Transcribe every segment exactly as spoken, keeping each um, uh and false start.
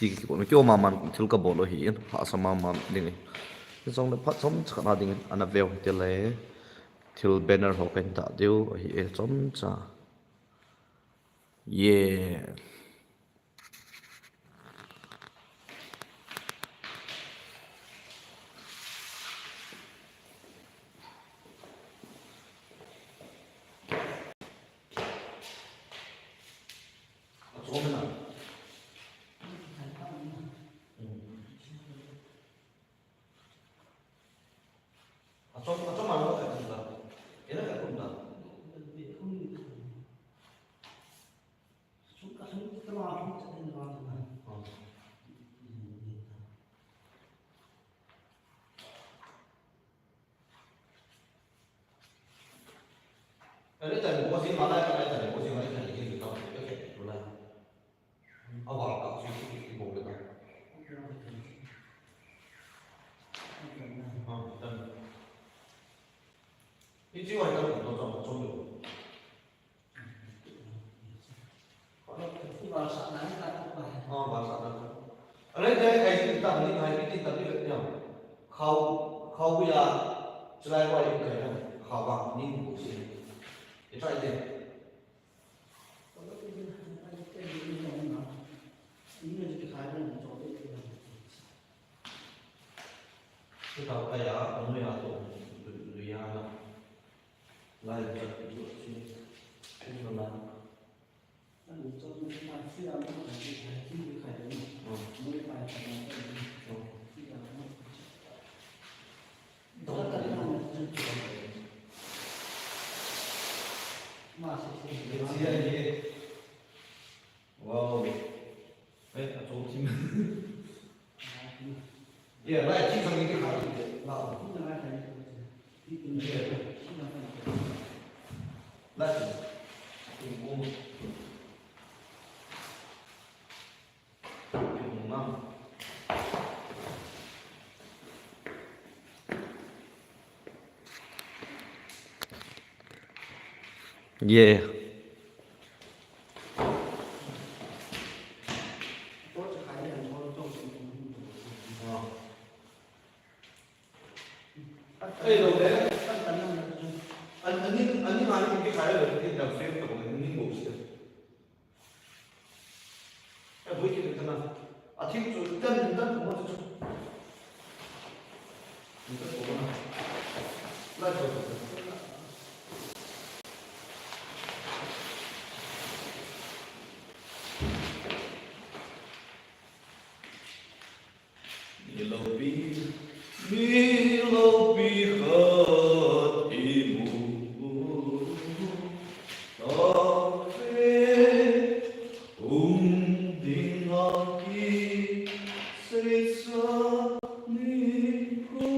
Ti kibol, kio maman thil kabol u ahin, hahsa maman ding ahi. Hijongle phat chomcha khat a dingin ana veu hite le, thil banner ho kahin dah diu ahi e, chomcha. Yeah. Alai te ai tin tam ni, ai tin tam ni le nyam. Khau, khau ya, chulai wa i kai nyam. Khau ba ni bu si. I try te. Kita kaya, anu ya tu, lu ya na. Lai chat tu si. Anu na. Wow. Eh, a chong chim. Yeah, lai chim sang ni ke khai. Wow. Yeah. Lai. Chim ko. Yeah. Ei, lo le. An, an ning, an ning a ning kikhai lo, kin dam save to, ning bo si. Ei, bui ki tan na. A thim chu tan, tan ko ma chu. Tan ko ma. Lai ko. Mi loupi, mi loupi khat imu tah ve, hung ding a kiseisa nikho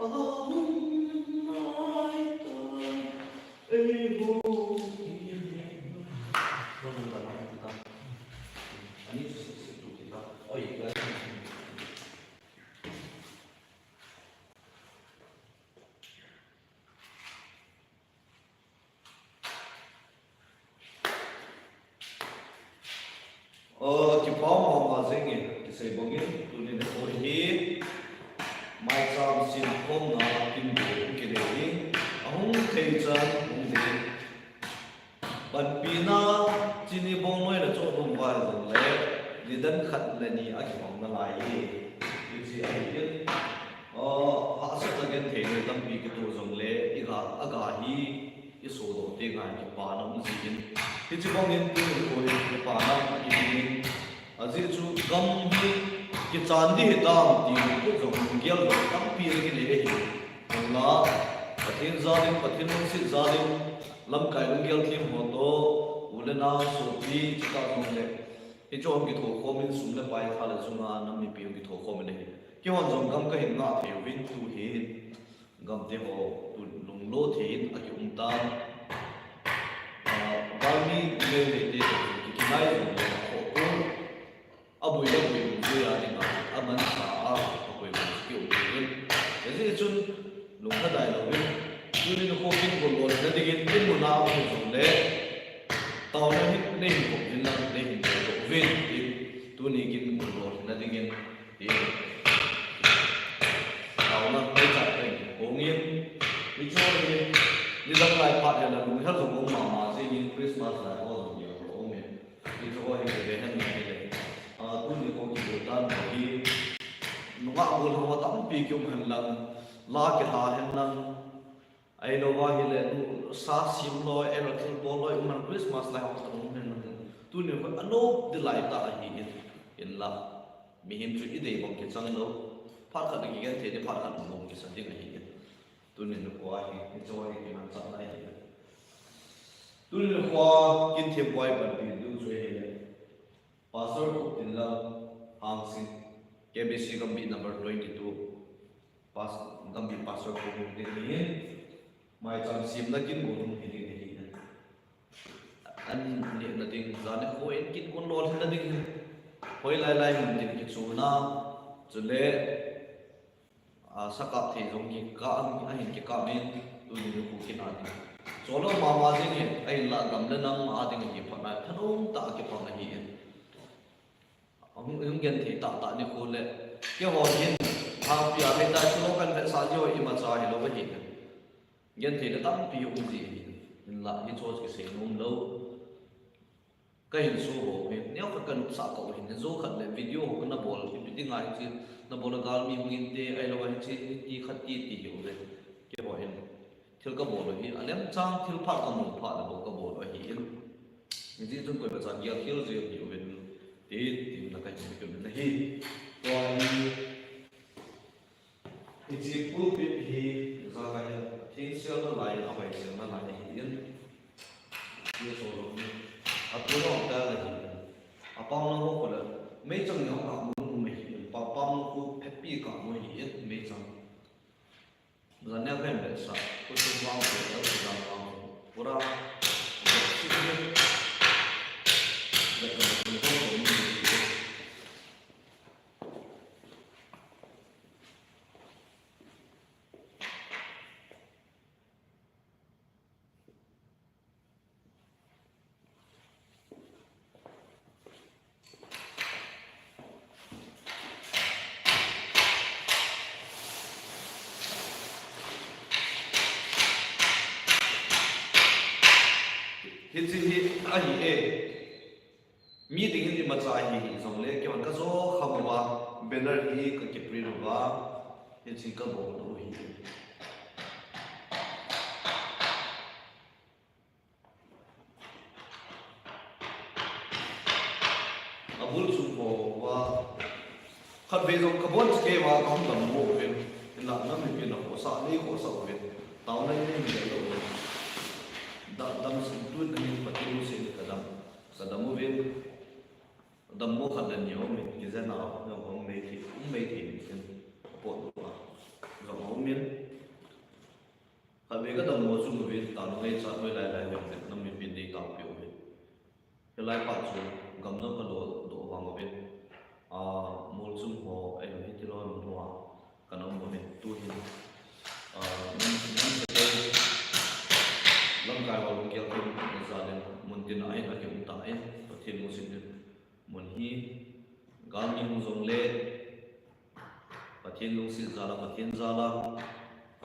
ahung nai tai. Aw, kipa mama jeng e, kisei bangin, tuni nikho hi, maicham sin khomna, kin bu, kinei hi, ahung thei chan, hung ding. Panpina, chini bong noi le chon hung vai jong le, nidan khat le ni a kibang nalai hi, hichi ahi in. Aw, hahsat a genthei noi tampi kito jong le, i ga, a ga hi, i sodoh teng a kipana um jin. Hichi bangin tuni nikho hi kipana um in. Ajeh chu gam hi kichan ding hitam ti kut jong lunggel jong tampi kinei ahi. Hung la, Pathen jal in, Pathen lungset jal in, lamkai lunggel them ho toh, u le nao, sopi, chutah jong le. Hichu hung kitho khom in sum le pai kha le chunga nam mipi hung kitho khom in ahi. Keihon jong gam kahin ngah thei uvin tu hin. Gamte ho, tu lunglo thei in a ki um tan. Ah, Barmi le le te, ki kinai jong le, ho ko. A bui le bui mun jui a ding a, a man sa a, a bui mun ki um thei in. Hiche chun, lungthadai louvin, tuni nikho kin ko lo na ding in, in mun a um jong le, taona hi, nei hin ko vin lang, nei hin ko vin, in. Tuni kin kum lolhinna dingin, ti. Taona, pei chat pei, kongin, mi chon ni, nidang lai phat hian a lunghel jong um mama jingin Christmas lai ho jong ni a um in. Ti chu ho hi ve hen na hi le. A, tuni ko ki bu tan hi, nungah bul ho tampi ki um hen lang, la ki la hen lang, Ahilou va hile, nu, sa sim loi, ahilou thil bol loi, um man Christmas lai hong tong um hen. Tuni khu a nop di lai ta ahi in, in la. Mihem chu i dei bang kichang lou. Phat khat kigen thei di, phat khat bang kisa ding ahi in. Tuni nu ko ahi, ni cho ahi, ki man chat na ahi. Tuni nu ko kin them boi ban pi du chu ahi le. Pastor Khuptinlal Hangsing, K B C Gambih number twenty-two, Pas-, Gambih Pastor Khuptinlal hi, maicham semna kin go ding hi ding hi. An nehna ding, zan nikho in kin kon lolhinna ding hi. Hoi lai lai mun tin kichuna, chule, A, sakap thei jong kikah, ahin kikah min, tuni nikho kin a ding. Cholo mama jing in, ahin la gam le nam a ding hi phat nai, thanom tah a kiphang ahi in. Hung, hung gen thei tah tah nikho le, keiho hin, hangpi a hei ta, cholo kan vetsah diu imacha hilou ahi in. Gen thei le tampi um ji ahi in. Hinla, hicho kisei nom lou. Ka hin so ho hi, neo khat ka nupsah ka u hin, hin zo khat le video ho na bol, ipi dinga hichi, na bol a galmi hung inte, ahilou a hichi, ti khat ti ti hi u le. Keiho hin, thil ka bol u hi, a lemchang thil pha ka mu pha le bol ka bol u ahi in. Hichi chun koimacha gel khel jeng hi u hin, ti, ti na ka hin, ti na hi. Tua hi, Hichi pulpit hi ijakai a thingselna lai in, a hoiselna lai ahi in. Hiche cholo hi. A tuna um ta le hi. A pamna ho kole. Meichang ni hong kah mu um ahi in. Pa, pamna khu phetpi kah mu ahi in. Meichang. Zan nia khen le sa. Khu sum vang khu le, khu jam vang khu. Pura. Hichi hi ahi e. Mi dingin imacha hi hi jongle, keiman ka jo kham uva, banner hi ka kiprint uva, hichi ka bol u hi. A bul chung ho uva, khatvei jong ka bon cheh uva, ka hung dam mo uvin, hinla nam mipin a khohsah, nei khohsah uvin, taona nei nei lou uvin. Da-, dam sung tun ahin Pathen lungset in ka dam, ka dam uvin. Dammo khat le ni aumin, kijen a jong um mai thei, um mai thei in, apot lou a jong aumin. Khatvei ka dammo chu uvin, tanu ngaichat hoi lai lai uvin, nam mipin nei taopeh uvin. Hilai phat chu gam nam ka lo doh vang uvin. A, mol chung ho, ahilou hiti loi mun ho a, ka na um uvin. Tu hin, a, mun, mun, lamkai ho lunggel thim jal in, mun tin a hin a kium ta in, Pathen lungset in. Mun hi, galmi hung jongle, Pathen lungset jal a, Pathen jal a,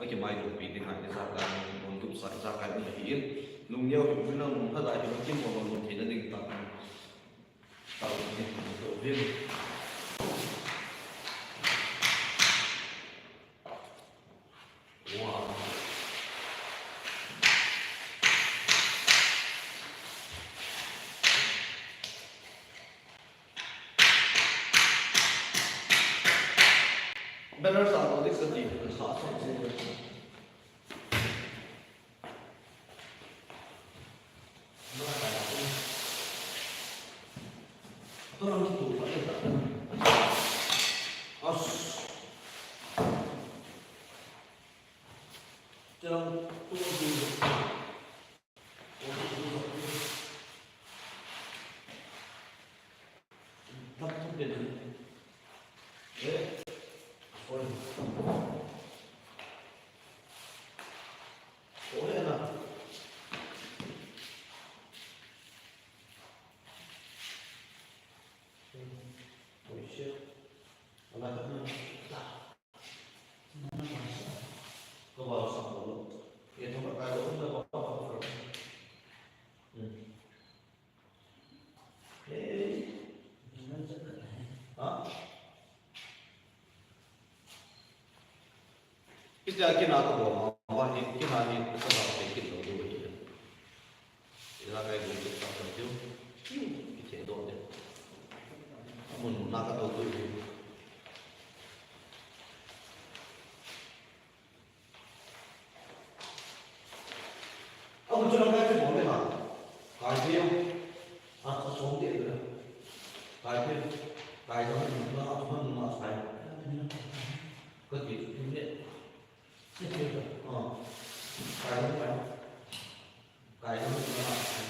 akimaidopi ding a, ijakai, mun tupsah, ijakai um ahi in, lungneo hi, mun a mun lhada hi, mun kim ho mun theina ding ta, ta um hi, mun to vin. Wow. Banner sa lo dik sa ti, sa sa sa. Isi a kina ka bol ma, ma hi, kina hi ka bol te kin lo tu. Ila kai bol tu ka tu. Ki the do de. Mun mun na ka to tu. Abu chu lang kai bol le ha. Kai pe. A, a som de le. Kai pe. Kai jong na, a, a, na sai. Ka ti tu le. Ka ti tu. A. Kai jong kai. Kai jong na.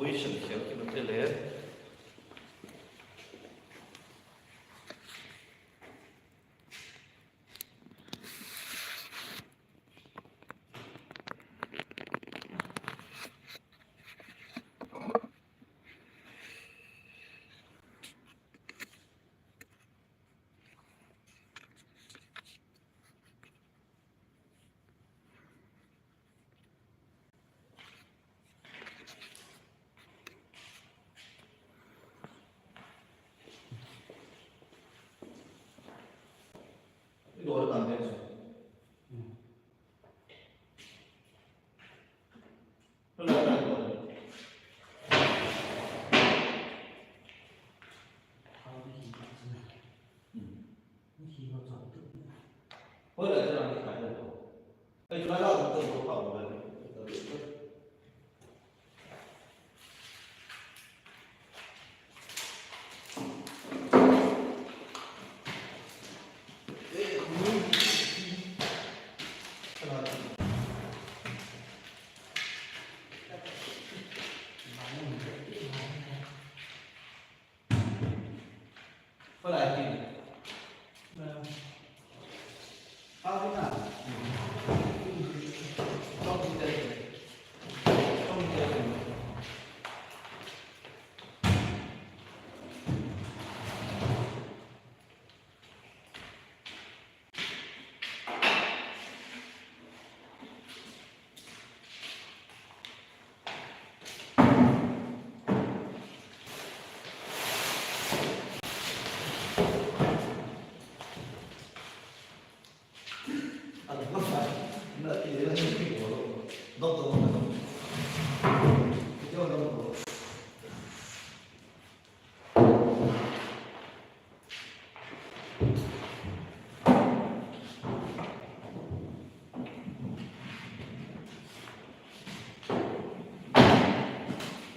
Mission siang kina te le.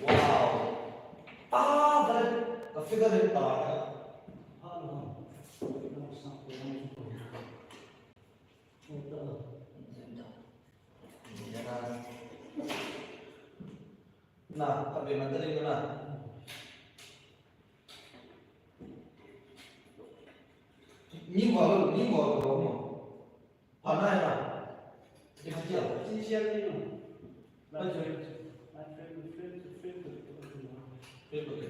Wow. Ah, that, the figure in the dark. Ah, no. No, it's not. Na, khatvei man ta ding na. Ni wa, ni wa ko mo. Pha na na. Ti kha tia. Ti sia ni no. Na jo. Na frame, frame, frame ko. Frame ko to.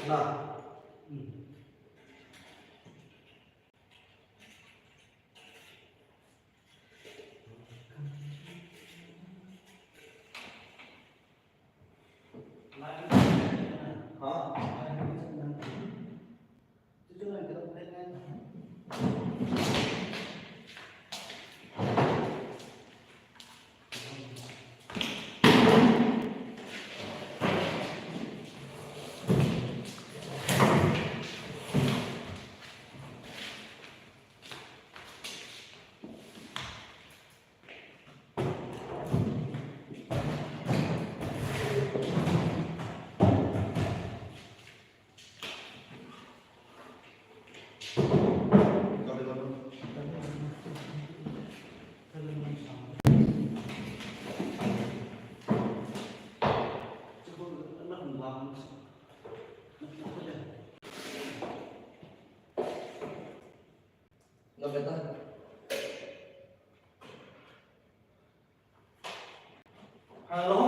Na. Ha? Hello.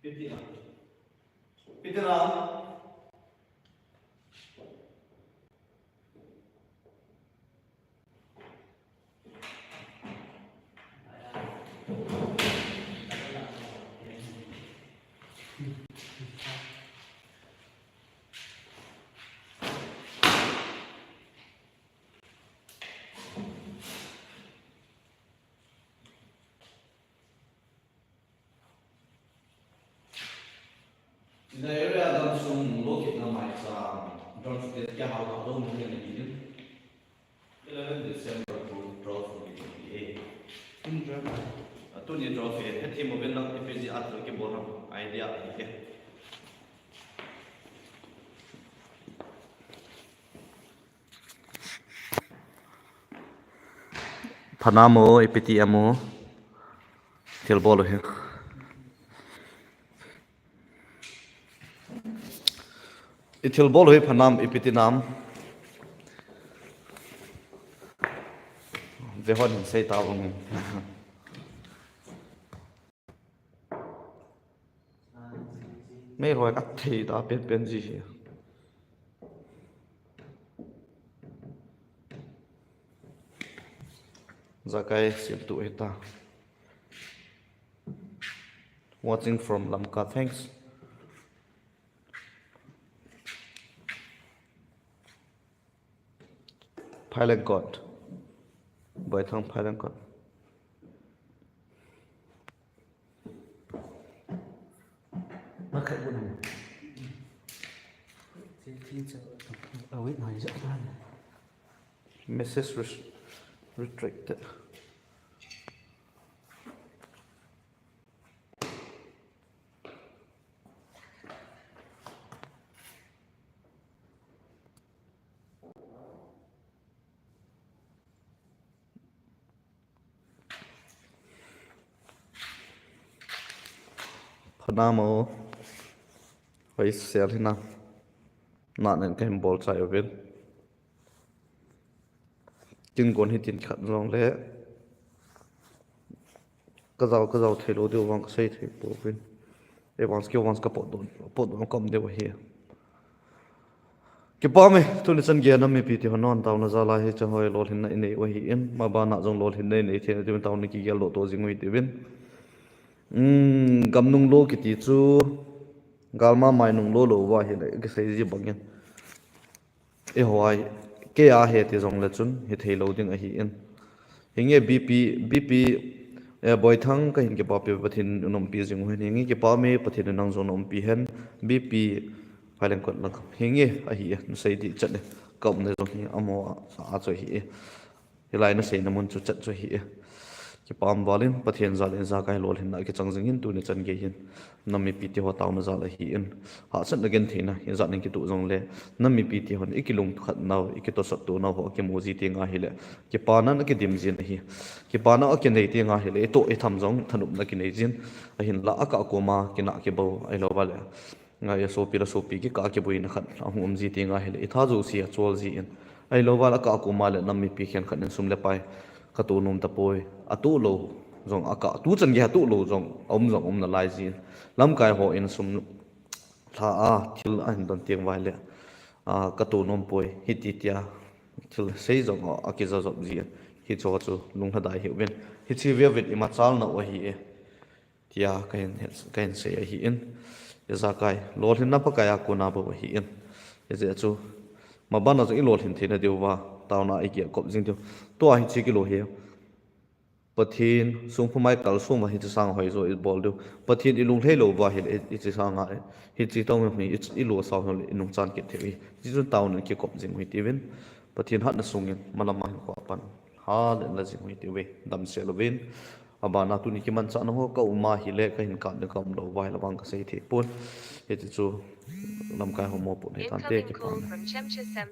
Peter. Peter. Kei hao hao lo mo ni ni. Eleven December two thousand twenty-eight. Tun draft. A tuni draft e, he thim mo ben lang ipi ji a thil kibol ham idea a hi ke. Phanam o, ipi ti amo. Thil bol u hi. I thil bol u hi phanam, ipi ti nam. Ve hon hin sei ta ung. Mei roi ka thei ta pen pen ji hi. Jakai sim tu hita. Watching from Lamka, thanks. Phailengkot. Boithang Phailengkot. Message res- restricted. Phanam o. Hoi sel hina. Na nen ka hin bol chai uvin. Kin gon hitin khat jong le. Ka jao, ka jao thei lou diu vang ka sei thei pouvin. Advance ki advance ka pot don, pot don ka um diu ahi. Kipah e, tuni chan geiya nam mipi te hon non taona jal a hi chang hoi lolhinna i nei u ahi in, ma bana jong lolhinna i nei thei na diuvin taona kigel doh to jing u hite uvin. Um, gam nunglo kiti chu, galma mai nunglo lou va hile, kisei ji bangin. Eiho a, kei a he ti jong le chun, hithei lou ding ahi in. Hinge B P, B P, eh, Boithang ka hin kipah pi Pathen in umpi jing u hen. Hinge kipah me Pathen in nang jong na umpi hen. B P Phailengkot lang. Hinge ahi e, na sei dih chat e. Ka umna jong hi amo a, a chu ahi e. Hilai na seina mun chu chat chu ahi e. Kipah um val in, Pathen jal in jakai lolhinna kichang jing in tuni chan gei hin. Nam mipi te ho taona jal ahi in. Hahsatna gentheina, ijat nin kituh jong le. Nam mipi te hon i kilungkhat nau, i kitosot to nau ho, kimu ji teng ahile. Kipana na kidim jin ahi. Kipana a kinei teng ahile, i toh i tham jong, thanopna kinei jin. Ahinla a kah koma, kinah kibou, ahilou va le. Ngai a sopi le sopi kikah a kiboina khat ahung um ji teng ahile, i tha jouse a chol ji in. Ahilou va le a kah koma le nam mipi khenkhat in sum le pai ka toh nom tapoi. A toh lou jong a kah, tu chan gei a toh lou jong, a um jong um nalai ji in. Lamkai ho in sum lha a thil ahin don teng vai le, a, ka toh nom poi, hiti tia thil sei jong a, a kija jop ji in. Hicho chu lunglhadai hih uvin. Hichi vevin i machal nau ahi e. Tia ka hin, ka hin sei ahi in. Ijakai, lolhinna Pakai a kona bou ahi in. Ijeh chu, ma bana chu i lolhin theina diu va, taona i kiah kop jing diu. Tua hichi kilo hi. Pathen, sungphu mai kalsong va hichi sang hoi jo i bol diu. Pathen i lunglhai lou va hile, i, hichi sang a, hichi tong hi, i, i lo sao hile, i nungchan kit thei u hi. Hichi chun taona kikop jing u hite uvin. Pathen hatna sungin, malam a hin kho a pan. Ha le la jing u hite uve, damsel uvin. Abana tuni kimanchahna ho ka um ahile, ka hin kap le ka um lou vai la vang ka sei thei pon. Hiti chu lamkai ho mopohna hi tante. Incoming call kipana from Chemcha Sem